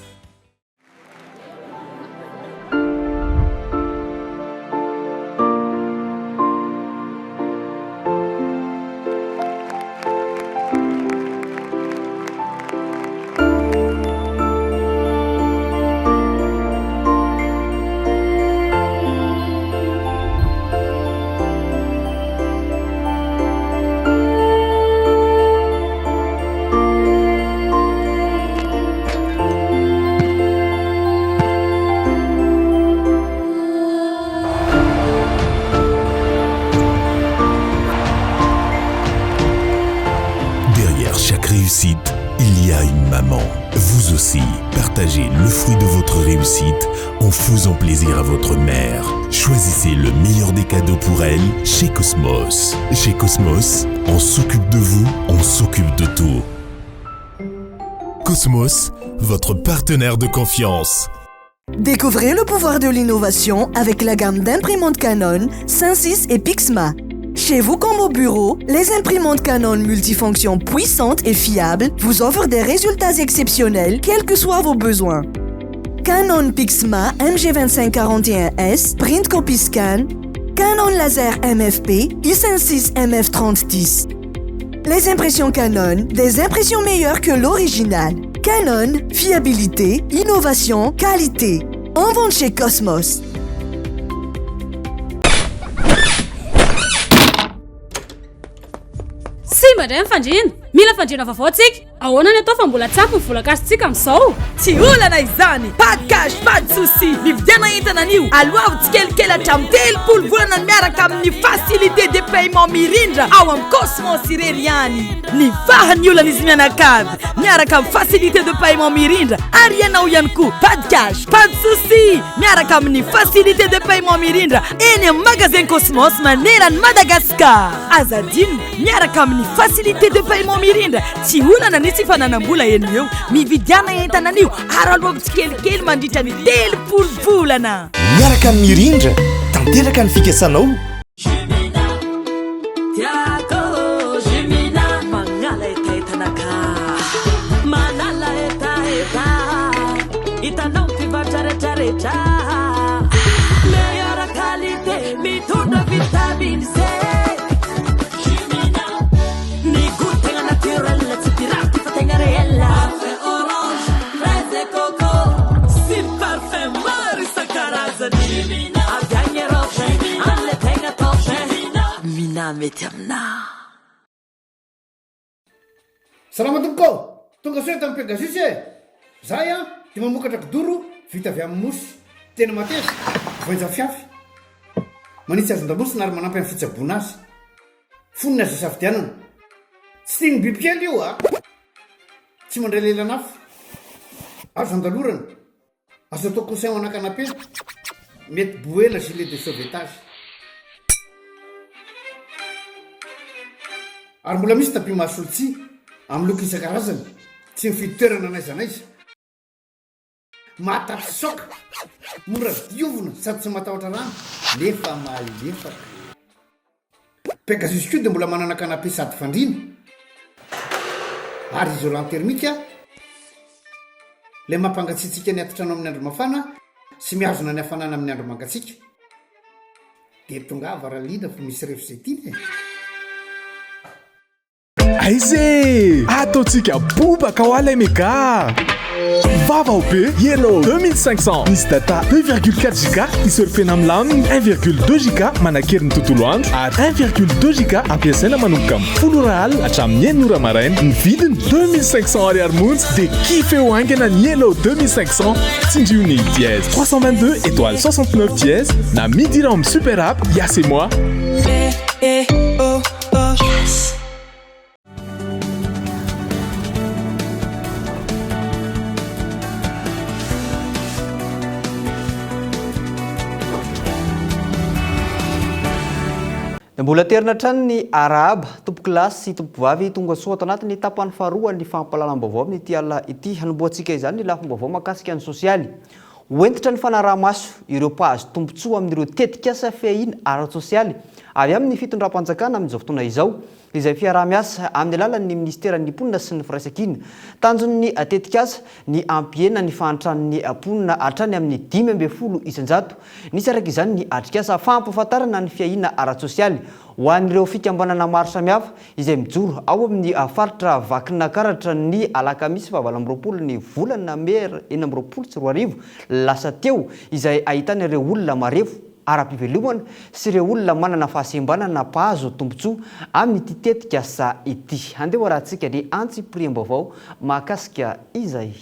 qui a une maman. Vous aussi, partagez le fruit de votre réussite en faisant plaisir à votre mère. Choisissez le meilleur des cadeaux pour elle chez Cosmos. Chez Cosmos, on s'occupe de vous, on s'occupe de tout. Cosmos, votre partenaire de confiance. Découvrez le pouvoir de l'innovation avec la gamme d'imprimantes Canon, 56 et Pixma. Chez vous comme au bureau, les imprimantes Canon multifonctions puissantes et fiables vous offrent des résultats exceptionnels, quels que soient vos besoins. Canon Pixma MG2541S Print Copy Scan, Canon Laser MFP i56 MF3010. Les impressions Canon, des impressions meilleures que l'original. Canon, fiabilité, innovation, qualité. En vente chez Cosmos. Simba indray ny fandriana! Mila fandriana vaovao tsika! Ahoana ny atao fa mbola tsy ampy ny vola cash-tsika amin'izao? Tsy olana izany! Pas de cash, pas de souci! Mividiana entana anio, aloavy tsikelikely hatramin'ny 30 volana miaraka amin'ny facilité de paiement mirindra ao amin'ny Cosmos irery ihany! Nivaha ny olan'izy mianakavy miaraka amin'ny facilité de paiement mirindra ary ianao ihany koa pas de cash, pas de souci! Miaraka amin'ny facilité de paiement mirindra eny amin'ny magasin Cosmos maneran'i Madagascar. Aza adino, miaraka amin'ny facilité de paiement mirindra, tsy olana ny tsy fananam-bola eny eo. Mividiana entana anio ary aloavy tsikelikely mandritra ny 30 volana. Miaraka amin'ny Mirindra, tanteraka ny fikasanao. Mety aminah. Salama tompoko ô! Tonga soa eto amin'ny Pegasus e! Zahay an dia mamokatra kidoro vita avy amin'ny mousse. Tena mateza, voainja fiafy. Manitsy hazon-damosina ary manampy amin'ny fitsaboana azy. Fonony azo isafidianana. Tsy tian'ny bibikely io a! Tsy mandray lelan'afo. Azo andalorana. Azo atao coussin ho ana canapé. Mety bouée na gilet de sauvetage. Ary mbola misy tapis mahasolo tsihy, amin'ny loko isan-karazany. Tsy mifidy toerana n'aiza n'aiza. Mahatafitsoaka, mora diovina sady tsy matahotra rano nefa malefaka. Pegasus koa dia mbola manana canapé sady fandriana ary isolant thermique ilay mampangatsiatsiaka ny atitrano amin'ny andro mafana sy mihazona ny hafanana amin'ny andro mangatsiaka. Dia tongava raha liana fa misy ref izay tiana e! Aiza e! Ataontsika bobaka hoa ilay mega! Vaovao be! Yellow 2500 misy data 2,4 giga hi-surfena milamina, 1,2 giga manan-kery ny tontolo andro ary 1,2 giga ampiasaina manomboka amin'ny folo ora alina hatramin'ny enina ora maraina. Ny vidiny 2500 ariary monja dia kifeo haingana ny Yellow 2500. Tsindrio ny dièse 322 étoile 69 dièse na midira ao amin'ny super app Yas et moi. Dia mbola aterina hatrany ny arahaba, tompokolahy sy tompokovavy tonga soa ato anatin'ny tapany faharoa ny fampahalalam-baovao amin'ity alina ity. Hanombohantsika izany ny lafim-baovao mahakasika ny sosialy. Ho hentitra ny fanaraha-maso ireo mpahazo tombontsoa amin'ireo tetikasa fiahiana ara-tsosialy avy amin'ny fitondram-panjakana amin'izao fotoana izao, izay fiaraha-miasa amin'ny alalan'ny minisiteran'ny Mponina sy ny Firaisankina. Tanjon'ny tetikasa ny hampihena ny fahantran'ny mponina hatrany amin'ny 15%. Nisy araka izany ny atrikasa fampahafantarana ny fiahiana ara-tsosialy ho an'ireo fikambanana maro samihafa izay mijoro ao amin'ny faritra Vakinakaratra ny alakamisy faha 28 ny volana mey 2026 lasa teo, izay ahitana ireo olona marefo ara-pivelomana sy ireo olona manana fahasembanana mpahazo tombontsoa amin'ity tetikasa ity. Andeha ho arahantsika ny antsipiriam-baovao mahakasika izay.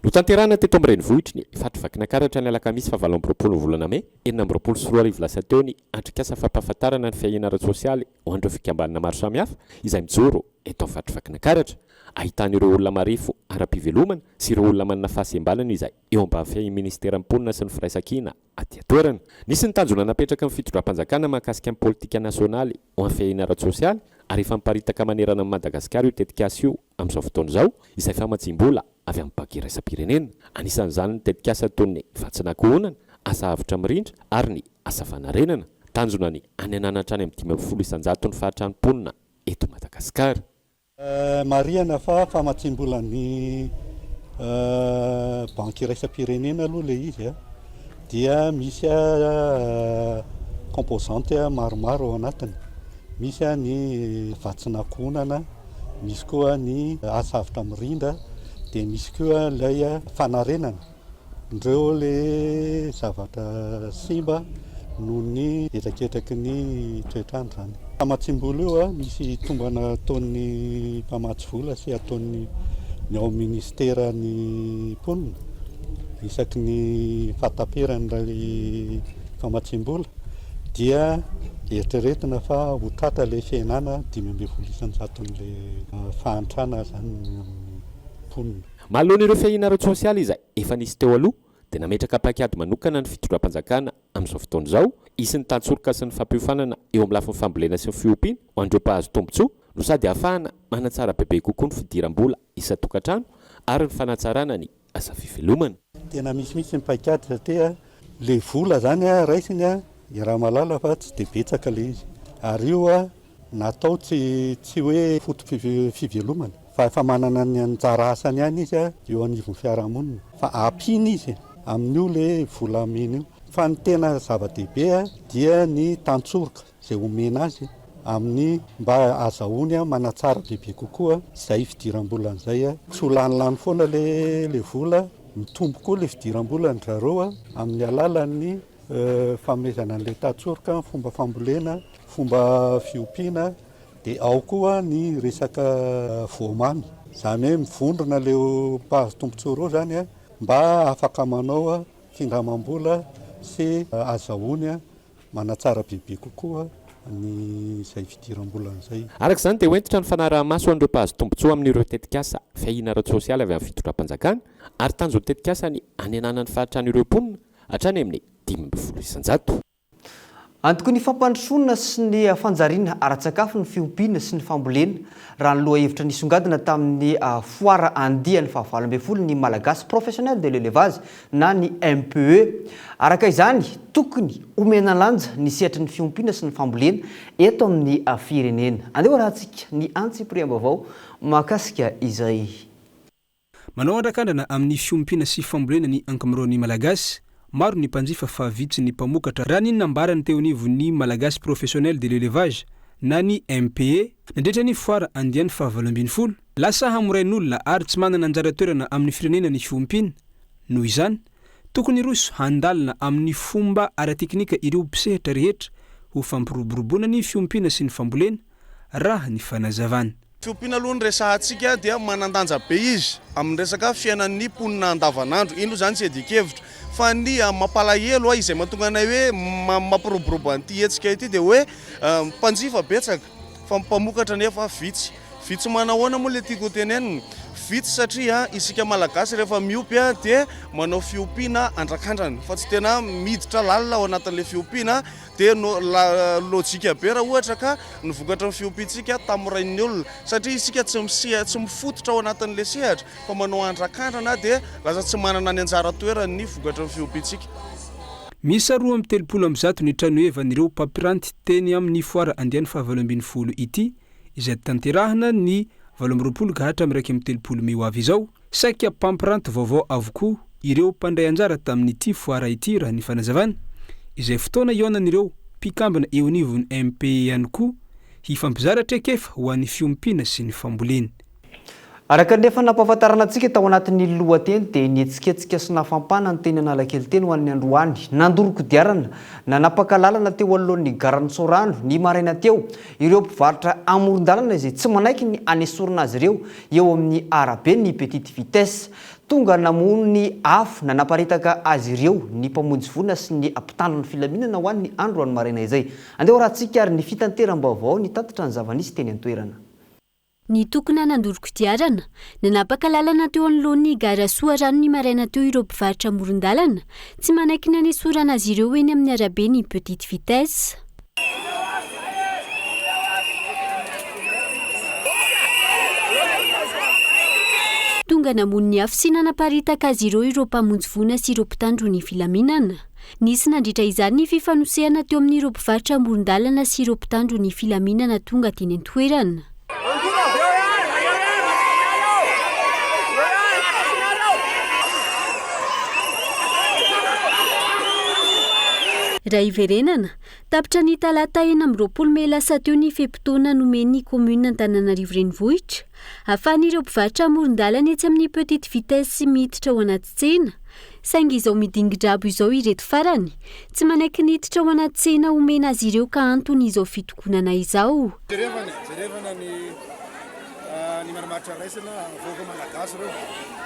Notanterahina teto amin'ny renivohitry ny faritra Vakinankaratra ny alakamisy faha 28 ny volana mey 2026 lasa teo ny atrikasa fampahafantarana ny fiahiana ara-tsosialy ho an'ireo fikambanana maro samihafa izay mijoro eto amin'ny faritra Vakinankaratra. Ahitana ireo olona marefo ara-pivelomana sy ireo olona manana fahasembanana izay eo ambany fiahian'ny Ministeran'ny Mponina sy ny Firaisankina aty an-toerana. Nisy ny tanjona napetraky ny fitondram-panjakana mahakasika ny politika nasionaly ho an'ny fiahiana ara-tsosialy ary efa miparitaka manerana an'i Madagasikara io tetikasa io amin'izao fotoana izao, izay famatsiam-bola avy amin'ny Banky Iraisam-pirenena. Anisan'izany ny tetikasa toy ny vatsin'ankohonana, asa avotra mirindra ary ny asa fanarenana. Tanjona ny hanenana hatrany amin'ny 15 isan-jato ny fahatran'ny mponina eto Madagasikara. Marihana fa famatsiam-bolan'ny Banky iraisam-pirenena aloha ilay izy dia misy composante maromaro ao anatiny. Misy ny vatsin'ankohonana, misy koa ny asa avotra mirindra, dia misy koa ilay fanarenana. Indreo le zavatra simba noho ny hetraketraky ny toetr'andro izany. Famatsiam-bola io misy tombana ataon'ny mpamatsy vola sy ataon'ny ny ao amin'ny ministeran'ny mponina isaky ny fahataperan'ilay famatsiam-bola dia eritreretina fa ho tratra ilay fihenana 15 isan-jaton'ilay fahantrana izany ny amin'ny mponina. Manoloana ireo fiahiana ara-tsosialy izay efa nisy teo aloha dia nametraka paikady manokana ny fitondram-panjakana amin'izao fotoana izao, hisy ny tantsoroka sy ny fampiofanana eo amin'ny lafiny fambolena sy ny fiompiana ho an'ireo mpahazo tombontsoa no sady ahafahana manatsara bebe kokoa ny fidiram-bola isan-tokantrano ary ny fanatsarana ny asa fivelomana. Tena misy mihitsy ny paikady satria le vola zany raisiny iaraha-mahalala fa tsy dia betsaka le izy ary io Natao tsy tsy hoe foto-pivelomana fa efa manana ny anjara asany ihany izy eo anivon'ny fiarahamonina fa ampiana izy amin'io le vola omena io. Fa ny tena zava-dehibe dia ny tantsoroka izay omena azy amin'ny mba azahoany manatsara bebe kokoa izay fidiram-bolany izay. Tsy ho lanilany foana le le vola, mitombo koa le fidiram-bolan-dry zareo amin'ny alalan'ny fanomezana an'ilay tantsoroka, fomba fambolena, fomba fiompiana, dia ao koa ny resaka voamamy, izany hoe mivondrona ireo mpahazo tombontsoa ireo izany mba afaka manao findramam-bola sy azahoany manatsara bebe kokoa ny izay fidiram-bolany izay. Araka izany dia ho hentitra ny fanaraha-maso an'ireo mpahazo tombontsoa amin'ireo tetikasa fiahiana ara-tsosialy avy amin'ny fitondram-panjakana ary tanjon'ny tetikasa ny hanenana ny fahatran'ireo mponina hatrany amin'ny 15%. Antoky ny fampandrosoana sy ny fanjariana ara-tsakafo ny fiompiana sy ny fambolena, raha ny lohahevitra nisongadina tamin'ny foara andiany faha-18 ny Malagasy Professionnel de l'Elevage na ny MPE. Araka izany, tokony homena lanja ny sehatry ny fiompiana sy ny fambolena eto amin'ny firenena. Andeha hoarahantsika ny antsipiriam-baovao mahakasika izay. Manao andrakandrana amin'ny fiompiana sy fambolena ny ankamaroan'ny Malagasy. Maro ny mpanjifa fa vitsy ny mpamokatra, raha ny nambaran'ny teo anivon'ny Malagasy Professionnel de l'Elevage na ny MPE, nandritra ny foara andiany faha-18. Lasa hamorain'olona ary tsy manana anjara toerana amin'ny firenena ny fiompiana. Noho izany, tokony hiroso handalina amin'ny fomba ara-teknika ireo mpisehatra rehetra ho fampiroboroboana ny fiompiana sy ny fambolena, raha ny fanazavana. Fiompiana aloha no resahantsika dia manan-danja be izy amin'ny resaka fiainan'ny mponina andavanandro. Iny aloha izany tsy iadian-kevitra. Fa ny mampalahelo ahy izay mahatonga anay hoe mampiroborobo an'ity hetsika ity dia hoe mpanjifa betsaka fa mpamokatra nefa vitsy. Vitsy manahoana moa ilay tiako hotenenina? Vitsy satria isika Malagasy rehefa miompy dia manao fiompiana andrakandrana fa tsy tena miditra lalina ao anatin'ilay fiompiana. Dia no la lojika be raha ohatra ka ny vokatry ny fiompiantsika tamorain'ny olona satria isika tsy miseha tsy mifototra ao anatin'ilay sehatra fa manao andrakandrana dia lasa tsy manana ny anjara toerany ny vokatry ny fiompiantsika. Miisa 132 ny tranohevan'ireo mpampiranty teny amin'ny foara andiany faha-18 ity izay tanterahina ny 28 ka hatramin'ny 31 mey ho avy izao. Saika mpampiranty vaovao avokoa ireo mpandray anjara tamin'ity foara ity raha ny fanazavana, izay fotoana hihaonan'ireo mpikambana eo anivon'ny MPE ihany koa hifampizara traikefa ho an'ny fiompiana sy ny fambolena. Araka ny efa nampahafantarana antsika tao anatin'ny lohateny dia nihetsiketsika sy nafampana ny teny Analakely teny ho an'ny androany. Nandoro kodiarana, nanapaka lalana teo anoloan'ny garan'i Soarano ny maraina teo ireo mpivarotra amoron-dalana izay tsy manaiky ny hanesorana azy ireo eo amin'ny arabe ny petite vitesse. Tonga namono ny afo nanaparitaka azy ireo ny mpamonjy voina sy ny mpitandro ny filaminana ho an'ny androany maraina izay. Andeha horahantsika ary ny fitanteram-baovao nitatitra ny zava-nisy teny an-toerana. Nitokona nandoro kodiarana, nanapaka lalana teo anoloan'ny gara Soarano ny maraina teo ireo mpivarotra amoron-dalana, tsy manaiky ny hanesorana azy ireo eny amin'ny arabe ny petite vitesse. Tonga namono ny afo sy nanaparitaka azy ireo ireo mpamonjy voina sy ireo mpitandro ny filaminana. Nisy nandritra izany ny fifanosehana teo amin'ireo mpivarotra amoron-dalana sy ireo mpitandro ny filaminana tonga teny an-toerana. Raha hiverenana, tapitra ny talata 26 mey lasa teo ny fe-potoana nomen'ny kaominina Antananarivo Renivohitra ahafahan'ireo mpivarotra amoron-dalana etsy amin'ny Petite Vitesse miditra ao anaty tsena. Saingy izao midingi-drabo izao ireto farany, tsy manaiky ny hiditra ao anaty tsena omena azy ireo ka antony izao fitokonana izao. Jerevana e, jerevana ny ny marimaritra raisina vahoaka malagasy ireo,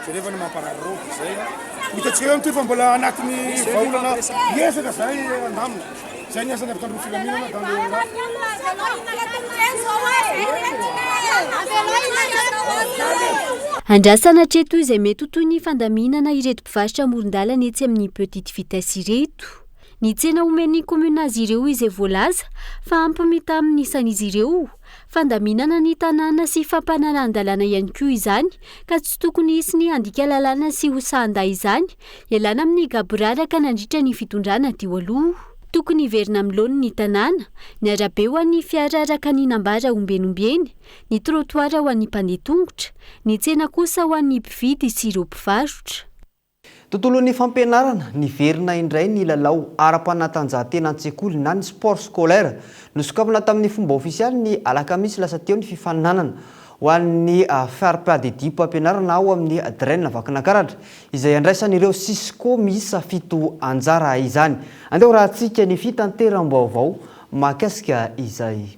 jerevana mamparary ireo, zay a. Hitantsika eo amin'ity fa mbola anatin'ny vahaolana miezaka zay handamina, zay ny asan'ny mpitandro ny filaminana dans le Andrasana hatreto izay mety ho toy ny fandaminana ireto mpivarotra amoron-dalana etsy amin'ny Petite Vitesse ireto. Ny tsena omen'ny commune azy ireo izay voalaza fa ampy mitaha amin'ny isan'izy ireo. Fandaminana ny tanàna sy fampanarahan-dalàna ihany koa izany ka tsy tokony hisy ny handika lalàna sy ho sahan-dahy izany ialana amin'ny gaboraraka nandritra ny fitondrana teo aloha. Tokony hiverina amin'ny laoniny ny tanàna, ny arabe ho an'ny fiara araka ny nambara ombieny ombieny, ny trottoir ho an'ny mpandeha tongotra, ny tsena kosa ho an'ny mpividy sy ireo mpivarotra. Tontolon'ny fampianarana, niverina indray ny lalao ara-panatanjahantena an-tsekoly na ny sport scolaire. Nosokafana tamin'ny fomba ofisialy ny alakamisy lasa teo ny fifaninanana ho an'ny fari-piadidiam-pampianarana ao amin'ny Dren Vakinankaratra, izay andraisan'ireo Cisco miisa fito anjara izany. Andeha horahantsika ny fitanteram-baovao mahakasika izay.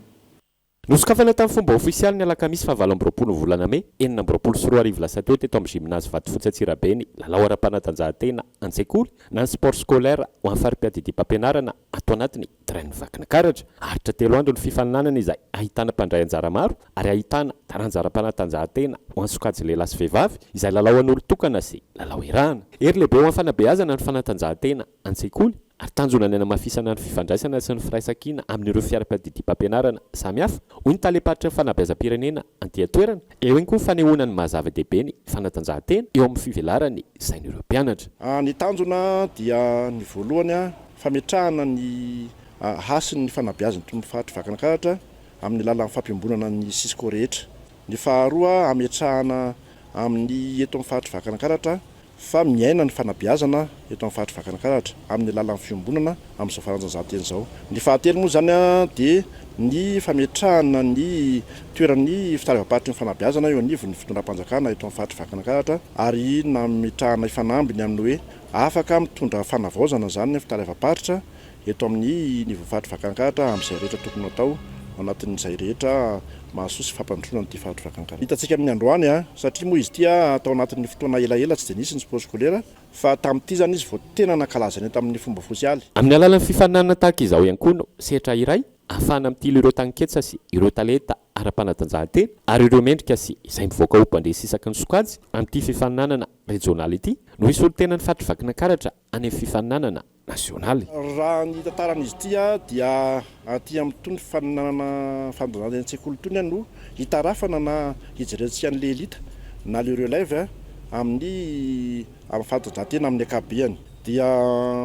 Nosokafana tamin'ny fomba ofisialy ny alakamisy faha 28 ny volana mey 2026 lasa teo teto amin'ny Gymnase Vatofotsy Antsirabe ny lalao ara-panatanjahantena an-tsekoly na ny sport scolaire ho an'ny fari-piadidiam-pampianarana ato anatin'ny Dren Vakinankaratra. Haharitra telo andro ny fifaninanana izay ahitana mpandray anjara maro ary ahitana taranja ara-panatanjahantena ho an'ny sokajy lehilahy sy vehivavy izay lalao an'olon-tokana sy lalao iarahana. Hery lehibe ho an'ny fanabeazana ny fanatanjahantena an-tsekoly ary tanjona ny hanamafisana ny fifandraisana sy ny firaisankina amin'ireo fiara-piadidiam-pampianarana samihafa, hoy ny talem-paritry ny fanabeazam-pirenena anty an-toerana. Eo ihany koa ny fanehoana ny maha zava-dehibe ny fanatanjahantena eo amin'ny fivelaran'ny sain'ireo mpianatra. Ny tanjona dia ny voalohany fametrahana ny hasin'ny fanabeazana eto amin'ny faritry Vakinankaratra amin'ny alalan'ny fampiombonana ny Cisco rehetra. Ny faharoa hametrahana amin'ny eto amin'ny faritry Vakinankaratra fa miaina ny fanabeazana eto amin'ny faritry Vakinankaratra amin'ny alalan'ny fiombonana amin'izao faranjanjahantena izao. Ny fahatelo moa izany dia ny fametrahana ny toeran'ny fitaleavam-paritry ny fanabeazana eo anivon'ny fitondram-panjakana eto amin'ny faritry Vakinankaratra ary nametrahana fanamby ny amin'ny hoe afaka mitondra fanavaozana izany ny fitaleavam-paritra eto amin'ny niveau faritry Vakinankaratra amin'izay rehetra tokony hatao ao anatin'izay rehetra mahasoa sy fampandrosoana an'ity faritry Vakinankaratra. Hitantsika amin'ny androany satria moa izy ity tao anatin'ny fotoana elaela tsy dia nisy ny sport scolaire fa tamin'ity izany izy vao tena nankalazaina tamin'ny fomba ofisialy. Amin'ny alalan'ny fifaninanana tahaka izao ihany koa no sehatra iray ahafahana mitily ireo taninketsa sy ireo talenta ara-panatanjahantena ary ireo mendrika sy izay mivoaka ho mpandresy isaky ny sokajy amin'ity fifaninanana rejionaly ity no hisolo tena ny faritry Vakinankaratra any amin'ny fifaninanana nasionaly. Raha ny tantaran'izy ity dia aty amin'itony fifaninanana fandanjana an-tsekoly itony no hitarafana na hijerentsika an'ilay elite na le relève amin'ny amin'ny fanatanjahantena amin'ny ankapobeny. Dia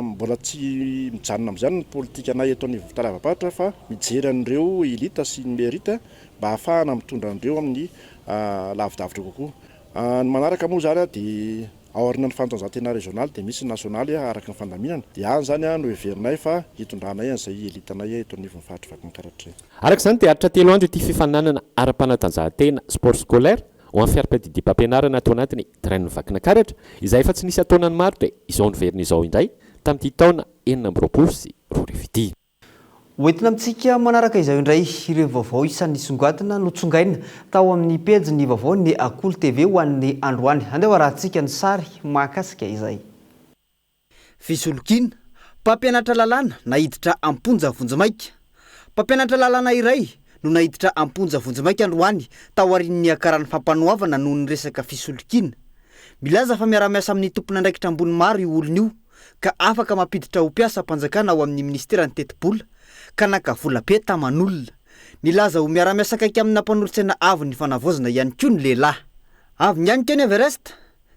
mbola tsy mijanona amin'izany ny politikanay eto anivon'ny fitaleavam-paritra fa mijery an'ireo elite sy ny mérite mba hahafahana mitondra an'ireo amin'ny lavidavitra kokoa. Ny manaraka moa izany dia Aorianan'ny fanatanjahantena rezionaly dia misy ny nasionaly araka ny fandaminana. Dia any izany no heverinay fa hitondranay an'izay elite-nay eto anivon'ny faritry Vakinankaratra izay. Araka izany dia haharitra telo andro ity fifaninanana ara-panatanjahantena, sport scolaire, Ho an'ny fari-piadidiam-pampianarana ato anatiny Drain'ny Vakinankaratra, izay efa tsy nisy an-taonany maro dia izao niverina izao indray tamin'ity taona 2026 ity. Hoentina amintsika manaraka izao indray ireo vaovao isan'ny nisongadina notsongaina tao amin'ny pejin'ny vaovaon'ny Kolo TV ho an'ny androany. Andeha ho arahantsika ny sary mahakasika izay. Fisolokiana, Mpampianatra lalàna naiditra am-ponja vonjimaika. Mpampianatra lalàna iray no naiditra am-ponja vonjimaika androany taorian'ny niakaran'ny fampanoavana noho ny resaka fisolokiana. Milaza fa miara-miasa amin'ny tompon'andraikitra ambony maro io olona io ka afaka mampiditra ho mpiasam-panjakana ao amin'ny minisiteran'ny tetibola ka naka vola be taman'olona. Nilaza ho miara-miasa akaiky amina mpanolotsaina avon'ny fanavaozana ihany koa ny lehilahy. Avy nianika ny Everest,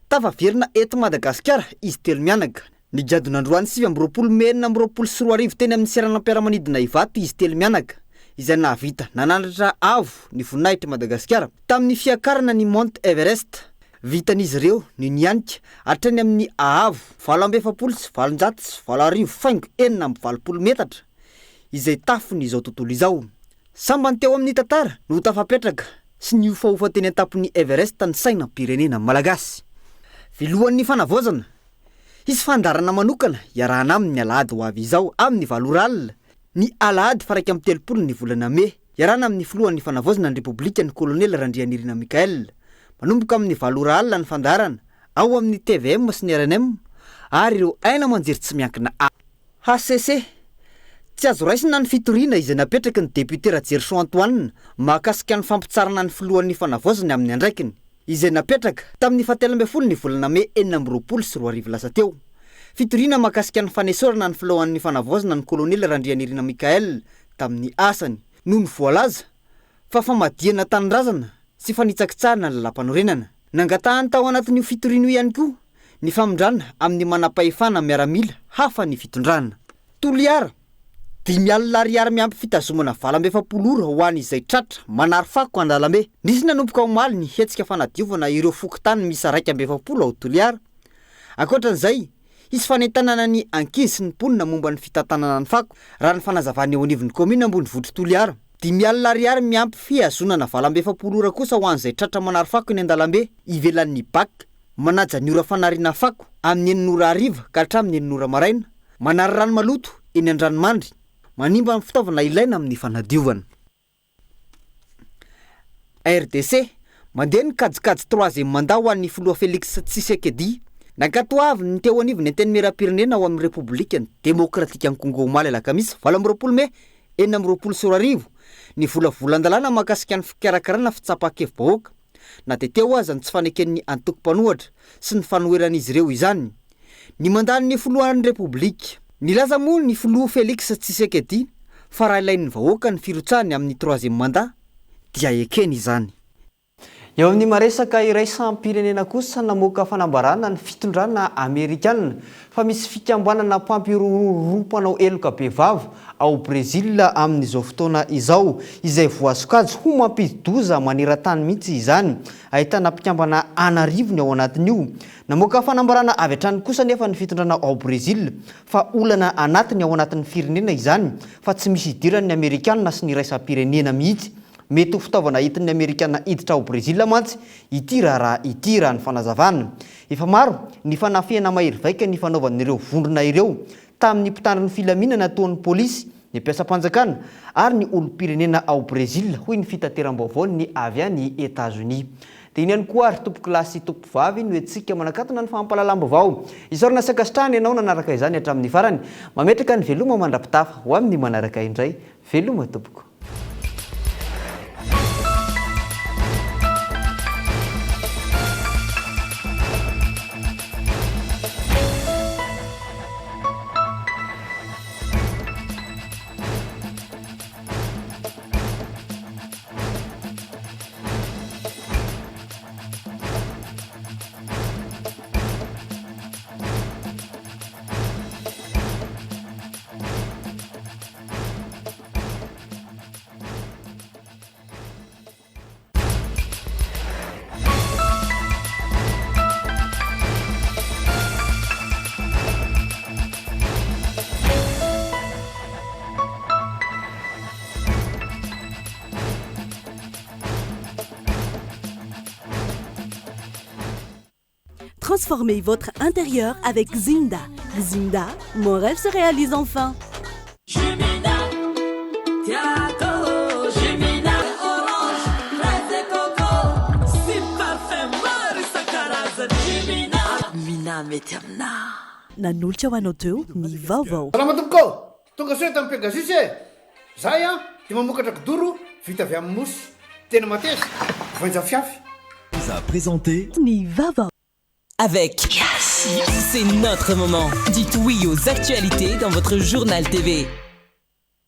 Tafaverina eto Madagasikara izy telo mianaka. Nigadona androany 29 mey 2026 teny amin'ny seranam-piaramanidina Ivato izy telo mianaka, izay nahavita nanandratra avo ny voninahitr'i Madagasikara tamin'ny fiakarana ny Mont Everest. Vitan'izy ireo ny nianika hatrany amin'ny haavo 848 faingo 86 metatra, izay tafon'izao tontolo izao. Sambany teo amin'ny tantara no tafapetraka sy nihofahofa teny an-tampon'ny Everest ny sainam-pirenena malagasy. Filohan'ny Fanavaozana, Hisy fandaharana manokana hiarahana aminy ny alahady ho avy izao amin'ny valo ora alina, ny alahady faha 31 ny volana mey. Hiarahana amin'ny filohan'ny Fanavaozana ny Repoblika ny Kolonely Randrianirina Michaël. Manomboka amin'ny valo ora alina ny fandaharana, ao amin'ny tvm sy ny rnm ary ireo haino aman-jery tsy miankina hafa. Hcc, Tsy azo raisina ny fitoriana izay napetraky ny député Rajerison Antoine mahakasika ny fampitsarana ny filohan'ny fanavaozana amin'ny andraikiny, izay napetraka tamin'ny faha 13 ny volana mey 2026 lasa teo. Fitoriana mahakasika ny fanesorana ny filohan'ny fanavaozana ny kolonely Randrianirina Michaël tamin'ny asany, noho ny voalaza fa famadihana tanindrazana sy fanitsakitsahana ny lalàmpanorenana. Nangatahany tao anatin'io fitoriana io ihany koa ny famindrana amin'ny manampahefana miaramila hafa ny fitondrana. Toliara, 50 ariary miampy fitazomana 48 ora ho an'izay tratra manary fako an-dalambe. Nisy nanomboka omaly ny hetsika fanadiovana ireo fokontany miisa 41 ao Toliara. Ankoatra an'izay, hisy fanentanana ny ankizy sy ny mponina momba ny fitantanana ny fako, raha ny fanazavan'ny eo anivon'ny kaominina ambonivohitr'i Toliara. 50 ariary miampy fihazonana 48 ora kosa ho an'izay tratra manary fako eny an-dalambe ivelan'ny bac. Manaja ny ora fanariana fako amin'ny enina ora hariva ka hatramin'ny enina ora maraina. Manary rano maloto eny an-dranomandry. Manimba ny fitaovana ilaina amin'ny fanadiovana. RDC, Mandeha ny kajikajy troisième mandat ho an'ny filoha Félix Tshisekedi. Nankatoaviny ny teo anivon'ny Antenimierampirenena ao amin'ny Repoblikan'ny Demokratikan'i Congo omaly alakamisy 28 mey 2026 ny volavolan-dalàna mahakasika ny fikarakarana fitsapan-kevi-bahoaka, na dia teo aza ny tsy faneken'ny antoko mpanohatra sy ny fanoheran'izy ireo izany. Ny mandan'ny filohan'ny Repoblika. Nilaza moa ny filoha Félix Tshisekedi fa raha ilain'ny vahoaka ny firotsahany amin'ny troisième mandat dia ekeny izany. Eo amin'ny maresaka iraisam-pirenena kosa, namoaka fanambarana ny fitondrana amerikana fa misy fikambanana mpampihorohoro mpanao heloka bevava ao Brezila amin'izao fotoana izao, izay voasokajy ho mampidi-doza maneran-tany mihitsy izany. Ahitana mpikambana an'arivony ao anatin'io. Namoaka fanambarana avy hatrany kosa anefa ny fitondrana ao Brezila fa olana anatiny ao anatin'ny firenena izany fa tsy misy idiran'ny Amerikana sy ny iraisam-pirenena mihitsy. Mety ho fitaovana entin'ny Amerikana hiditra ao Brezila mantsy ity raharaha ity, raha ny fanazavana. Efa maro ny fanafihana mahery vaika nifanaovan'ireo vondrona ireo tamin'ny mpitandro ny filaminana toa ny polisy, ny mpiasam-panjakana ary ny olom-pirenena ao Brezila, hoy ny fitateram-baovaon'ny avy any Etazonia. Dia iny ihany koa ary tompokolahy sy tompokovavy no entintsika manakatona ny fampahalalam-baovao. Isaorana sy ankasitrahana ianao nanaraka izany hatramin'ny farany. Mametraka ny veloma mandra-pitafa ho amin'ny manaraka indray. Veloma tompoko. Transformez votre intérieur avec Zinda. Zinda, mon rêve se réalise enfin. Nanolotra ho anao teo ny vaovao. Salama tompoko ô! Tonga soa eto amin'ny Pegasus e! Zahay an dia mamokatra kidoro vita avy amin'ny mousse. Tena mateza, voainja fiafy. Vous a présenté. Ny vaovao. Avec Yes C'est notre moment. Dites oui aux actualités dans votre journal TV.